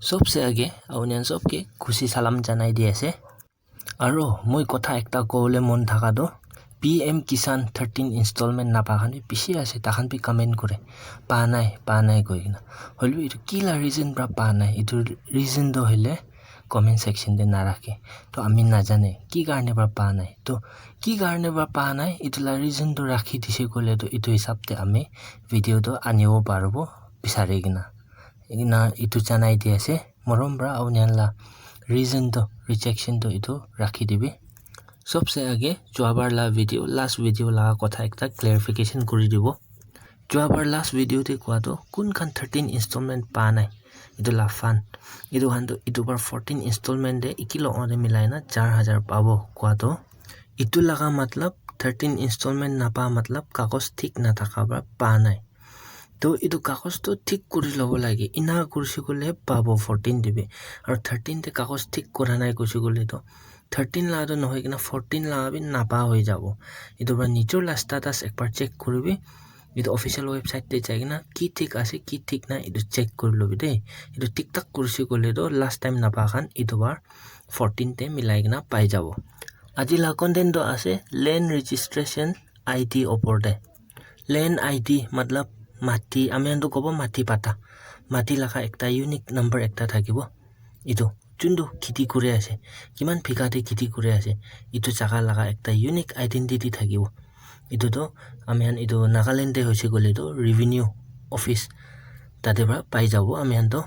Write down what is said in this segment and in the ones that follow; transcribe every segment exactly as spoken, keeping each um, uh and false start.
Sobse age apuni khan sobke khushi salam janai di ase. Aro moi kotha ekta kobole mon thaka toh, P M Kisan thirteen installment napa khan bi bishi ase, takhan bi comment kore, "Pa nai, pa nai," koi kena. Hoilebi etu ki la reason pra pa nai, etu reason toh hoile comment section te narakhe. Toh ami najane ki karne pra pa nai. Toh ki karne pra pa nai, etu la reason toh rakhi dise koile toh etu hisab te ami video toh anibo paribo bisari kena. Ena etu janai di ase. Morom pra apuni khan la reason toh, rejection toh etu rakhi dibi. Sobse age juabar la video, last video la kotha ekta clarification kuri dibo. Juabar last video te koa toh kun khan thirteen installment pa nai, etu la fund, etu khan toh etu bar fourteen installment te eki logot te milai na char hajar pabo koa toh, etu laga matlab thirteen installment napa matlab kagos thik nathaka pra pa nai. Toh etu kagos toh thik kuri lobo lage, ena kurise koile pabo fourteen te bi. Aro thirteen te kagos thik kura nai kurise koile toh thirteen la toh nohoi kena fourteen la bi napa hoi jabo. Etu pra nijor la status ekbar check kuribi. Etu official website te jai kena ki thik ase ki thik nai etu check kuri lobi de. Etu thik thak kurise koile toh last time napa khan etu bar fourteen te milai kena pai jabo. Aji la content toh ase land registration I D opor te. Land I D matlab mati, ami khan toh kobo mati pata. Mati laga ekta unique number ekta thakibo. Etu juntu kheti kuri ase, kiman bigha te kheti kuri ase, etu jaga laga ekta unique identity thakibo. Etu toh ami khan etu Nagaland te hoise koile toh revenue office tate pra pai jabo ami khan toh.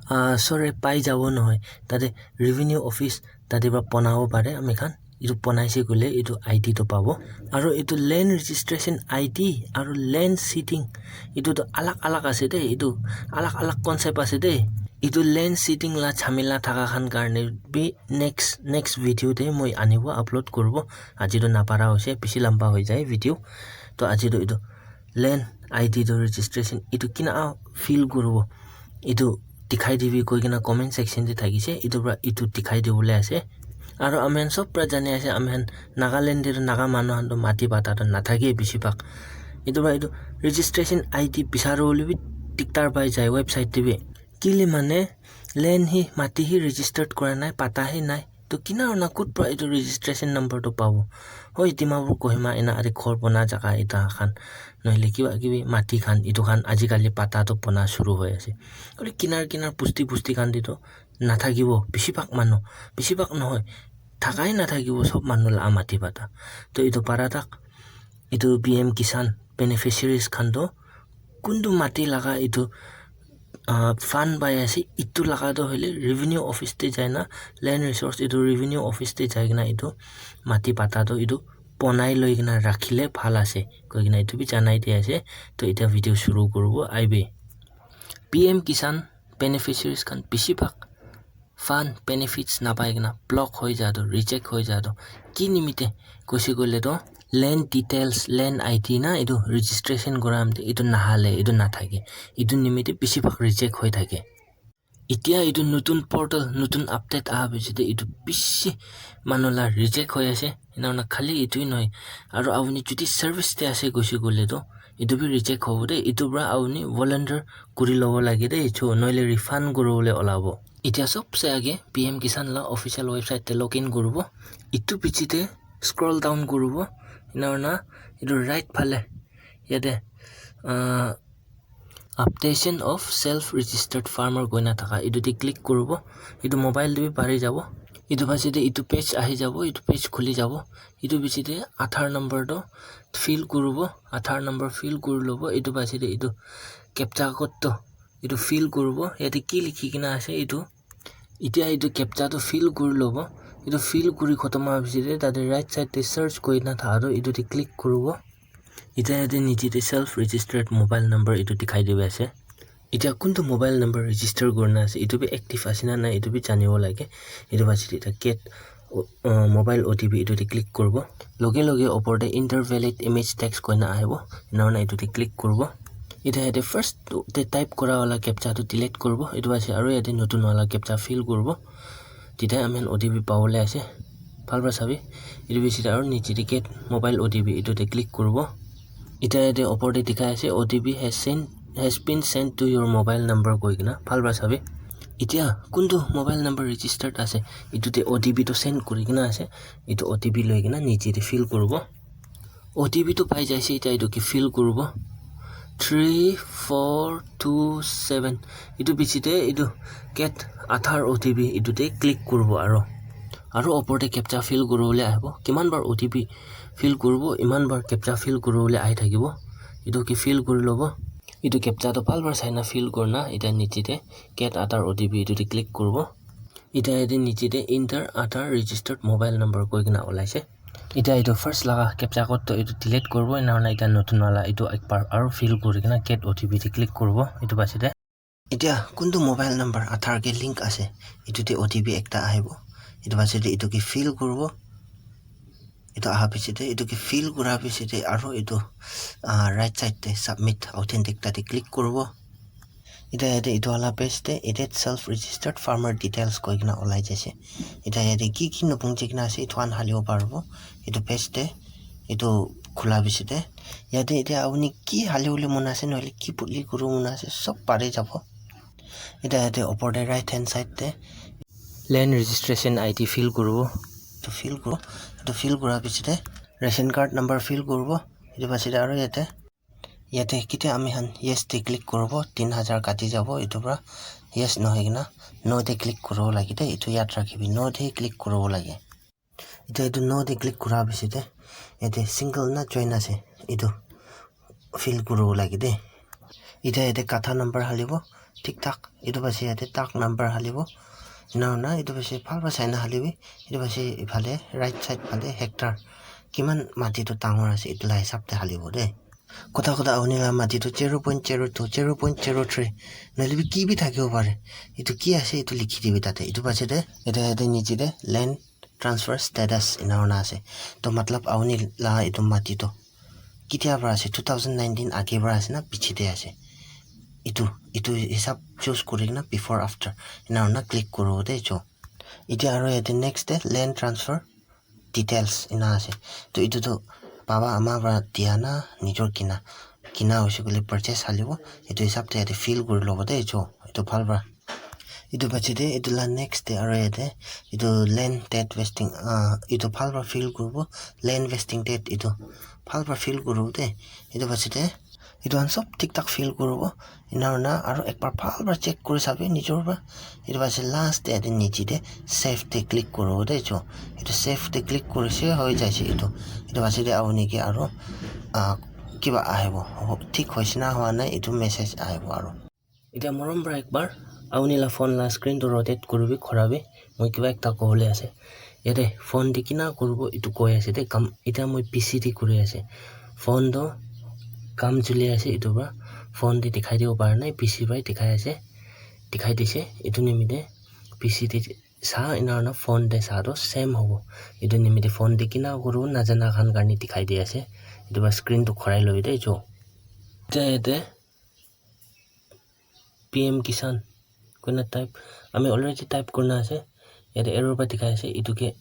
Ah, sorry, pai jabo nohoi, tate revenue office tate pra banabo pare ami khan. Etu banaise koile etu I D toh pabo. Aro etu land registration I D aro land seeding, etu toh alag alag ase de, etu alag alag concept ase de. Etu land seeding la jhamela thaka khan karne bi next, next video te moi anibo, upload kuribo. Aji toh napara hoise, bishi lamba hoi jai video. Toh aji toh etu land I D toh registration etu kina fill kuribo, etu dikhai dibi koi kena comment section te thakise, etu pra etu dikhai dibole ase. Aro ami khan sob pra jani ase, ami khan Nagaland te toh Naga manu khan toh mati pata toh nathake bishi bhag. Etu pra etu registration I D bisari bole bi dikdar pai jai website te bi. Kile mane land hi, mati hi registered kura nai, pata hi nai. Toh kina hoi na kot pra etu registration number toh pabo? Hoi, Dimapur Kohima ena ate ghor bona jaga eta khan, nohole kiba kibi mati khan, etu khan ajikali pata toh bona shuru hoi ase. Hoile kinar kinar bosti bosti khan te toh nathakibo, bishi bhag manu, bishi bhag nohoi, thakai nathakibo, sob manu la mati pata. Toh etu para tak, etu P M Kisan beneficiaries khan toh kuntu mati laga etu, ah, fund pai ase, etu laga toh hoile revenue office te jai na, land resource etu revenue office te jai kena etu mati pata toh etu bonai loi kena rakhile bhal ase koi kena etu bi janai di ase. Toh eta video shuru kuribo aibi. P M Kisan beneficiaries khan bishi bhag fund benefits napai kena block hoi ja toh, reject hoi ja toh, ki nimite koise koile toh land details, land I D na etu registration kura amte etu nahale, etu nathake, etu nimite bishi bhag reject hoi thake. Etia etu notun portal, notun update aha piche te etu bishi manu la reject hoi ase. Ena hoina khali etu hi nohoi, aro apuni jodi service te ase koise koile toh etu bi reject hobo de, etu pra apuni volunteer kuri lobo lage de, etu nohole refund kuribole olabo. Etia sobse age P M Kisan la official website te login kuribo. Etu piche te scroll down kuribo. Ena hoina etu right phale yate, ah, updation of self registered farmer koina thaka etu te click kuribo. Etu mobile te bi pari jabo. Etu piche te etu page ahi jabo, etu page khuli jabo. Etu piche te Aadhaar number toh fill kuribo, Aadhaar number fill kuri lobo. Etu piche te etu captcha code toh etu fill kuribo, yate ki likhi kena ase etu. Etia etu captcha toh fill kuri lobo. Etu fill kuri khotom howa piche te tate right side te search koina tha toh etu te click kuribo. Etia yate niche te self registered mobile number etu dikhai dibi ase. Etia kuntu mobile number register kurina ase, etu bi active ase na nai, etu bi janibo lage. Etu piche te etia get, uh, mobile O T P etu te click kuribo. Loge loge opor te enter valid image text koina ahibo. Ena hoina etu te click kuribo. Etia yate first te type kura wala captcha tu delete kuribo. Etu ase aro yate notun wala captcha fill kuribo. Titya ami khan O T P pabole ase. Bhal para sabi. Etu piche te aro niche te get mobile O T P etu te click kuribo. Etia yate opor te dikhai ase, "O T P has sent, has been sent to your mobile number," koi kena. Bhal para sabi. Etia kuntu mobile number registered ase, etu te O T P tu send kuri kena ase, etu O T P loi kena niche te fill kuribo. O T P tu pai jaise, etia etu ke fill kuribo three four two seven. Etu piche te etu get Aadhaar O T P etu te click kuribo aro, aro opor te captcha fill kuribole ahibo. Kiman bar O T P fill kuribo, iman bar captcha fill kuribole ahi thakibo. Etu ke fill kuri lobo. Etu captcha tu bhal para sai na fill kurina, etia niche te get Aadhaar O T P etu te click kuribo. Etia yate niche te enter Aadhaar registered mobile number koi kena olaise. Etia etu first laga captcha code tu etu delete kuribo, ena hoina etia notun wala etu ek bar aro fill kuri kena get O T P te click kuribo. Etu piche te etia kuntu mobile number Aadhaar ke link ase, etu te O T P ekta ahibo. Etu piche te etu ke fill kuribo. Etu aha piche te, etu ke fill kura piche te, aro etu, ah, right side te submit authentic tate click kuribo. Etia yate etu wala page te edit self registered farmer details koi kena olai jaise. Etia yate ki ki nopungji kena ase, etu khan halibo paribo. Etu page te, etu khula piche te, yate etia apuni ki halibole mon ase, nohole ki puli kuribo mon ase, sob pari jabo. Etia yate opor te right hand side te land registration I D fill kuribo. Etu fill kuribo. Etu fill kura piche te ration card number fill kuribo. Etu piche te aro yate, yate ketia ami khan yes te click kuribo, tin hajar kati jabo etu para. Yes nohoi kena no te click kuribo lage de, etu yaad rakhibi, no te click kuribo lage. Etia etu no te click kura piche te yate single na joint ase, etu fill kuribo lage de. Etia yate katha number halibo, thik thak etu piche yate tak number halibo. Ena hoina etu piche bhal para sai na halibi, etu piche ephale right side phale hectare kiman mati tu dangor ase, etu la hisab te halibo de. Kotha kotha apuni la mati tu zero point zero two, zero point zero three, nohole bi ki bi thakibo pare. Etu ki ase, etu likhi dibi tate. Etu piche te, etia yate niche te land transfer status ena hoina ase. To matlab apuni la etu mati to ketia para ase, two thousand nineteen age para ase na piche te ase. Etu, etu hisab choose kuri kena before after ena hoina click kuribo de jo. Etia aro yate next te land transfer details ena ase. To etu tu baba ama para dia na nijor kina, kina hoise koile purchase halibo, etu hisab te yate fill kuri lobo de jo, etu bhal para. Etu piche te etu la next te aro yate etu land date vesting, ah, etu bhal para fill kuribo, land vesting date etu bhal para fill kuribo de. Etu piche te etu khan sob thik thak fill kuribo. Ena hoina aro ek bar bhal para check kuri sabi nijor para. Etu piche last te yate niche te save te click kuribo de jo. Etu save te click kurise hoi jaise etu. Etu piche te apuni ke aro, ah, kiba ahibo, thik hoise na hoa nai etu message ahibo aro. Etia morom para ek bar apuni la phone la screen tu rotate kuribi, khorabi. Moi kiba ekta kobole ase. Yate phone te kina kuribo etu koi ase de kam. Etia moi P C te kuri ase. Phone tu kam chuli ase etu para. Phone te dikhai dibo para nai, P C para dikhai ase. Dikhai dise. Etu nimite P C te sa, ena hoina phone te sa tu same hobo. Etu nimite phone te kina kuribo najana khan karne dikhai di ase. Etu para screen tu khorai lobi de jo. Etia yate P M Kisan koina type, ami already type kurina ase. Yate arrow para dikhai ase, etu ke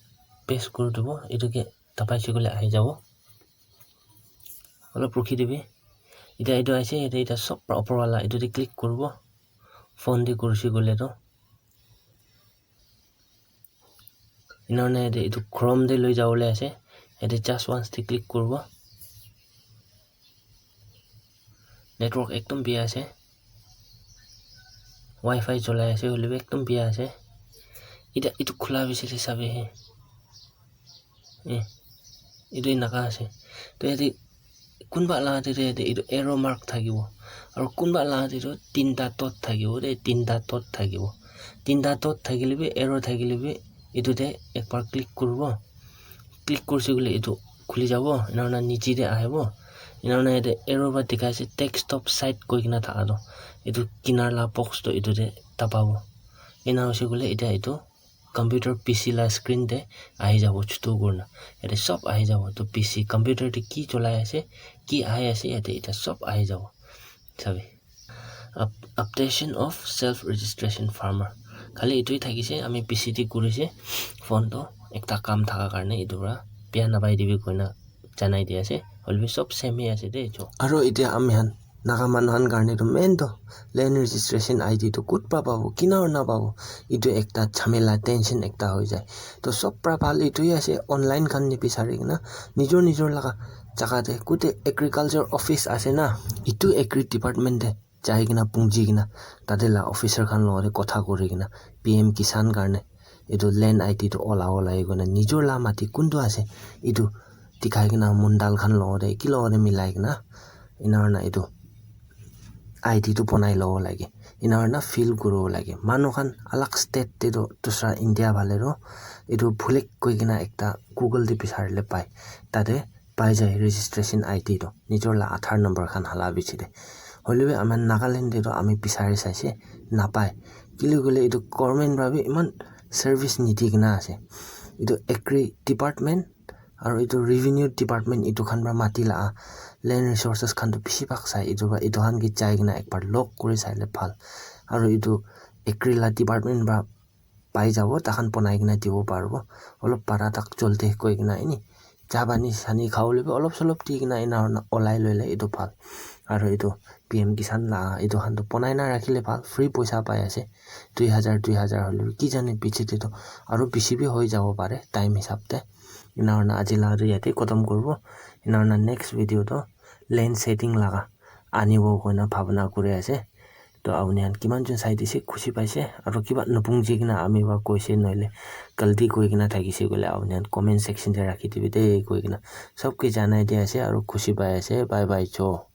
paste kuri dibo, etu ke dabai se koile ahi jabo. Olop rukhi dibi. Etia etu aise, yate etia sob para opor wala etu te click kuribo. Phone te kurise koile toh. Ena hoina yate etu Chrome te loi jabole ase. Yate just once te click kuribo. Network ekdom bia ase. Wi-Fi cholai ase, hoile bi ekdom bia ase. Etia etu khula piche te sabi he. Eh, etu enaka ase. To yate kunba la te, te, te etu arrow mark thakibo. Aru kunba la te toh tinta dot thakibo de, tinta dot thakibo. Tinta dot thakile bi, arrow thakile bi, etu te ek bar click kuribo. Click kurise koile etu khuli jabo, ena hoina niche te ahibo. Ena hoina yate arrow para dikhai ase desktop site koi kena thaka toh. Etu kinar la box toh etu te dababo. Ena hoise koile etia etu computer P C la screen te ahi jabo chutu kurina. Yate sob ahi jabo. To P C computer te ki cholai ase, ki ahi ase, yate etia sob ahi jabo. Sabi. Up-, updation of self registration farmer. Khali etu hi thakise, ami P C te kurise, phone to ekta kam thaka karne etu para bia napai dibi koina janai di ase. Hoilebi sob same hi ase de, etu. Aro etia ami khan Naga manu khan karne tu main tu land registration I D tu kut pra pabo, kina na pabo, etu ekta jhamela, tension ekta hoi jai. To sob pra bhal etu hi ase, online khan nibisari kena nijor nijor laga jaga te kute agriculture office ase na, etu agri department te jai kena punji kena tate la officer khan logote kotha kuri kena P M Kisan karne etu land I D tu ola ola kena nijor la mati kuntu ase etu dikhai kena mondal khan logote ki logote milai kena ena hoina etu I D tu bonai lobo lage, ena hoina fill kuribo lage. Manu khan alag state te tu dusra India phale tu etu Bhulek koi kena ekta Google te bisarile pai, tate pai jai registration I D tu nijor la Aadhaar number khan hala bichi te. Hoile bi ami Nagaland te tu ami bisari saise napai, kile koile etu government pra bi eman service nidi kena ase. Etu agri department aru etu revenue department etu khan pra mati la land resources khan tu bishi bhag sai, etu pra etu khan ke jai kena ekbar log kuri saile bhal. Aru etu agri la department pra pai jabo, takhan bonai kena dibo paribo. Olop para tak cholte koi kena eni cha pani sani khawole bi olop solop di kena ena hoina olai loile etu bhal. Aru etu P M Kisan la etu khan tu bonai na rakhile bhal, free poisa pai ase, dui hajar dui hajar hoile bi ki jane piche te tu aru bishi bi hoi jabo pare time hisab te. Ena hoina aji la tu yate khotom kuribo. Ena hoina next video tu land setting laga anibo koina bhabna kuri ase. To apni khan kiman jon sai dise khushi paise aru kiba nupung ji kena ami pra koise nohoile galti koi kena thakise koile apni khan comment section te rakhi dibi de koi kena sob ke janai di ase aru khushi pai ase. Bye bye cho.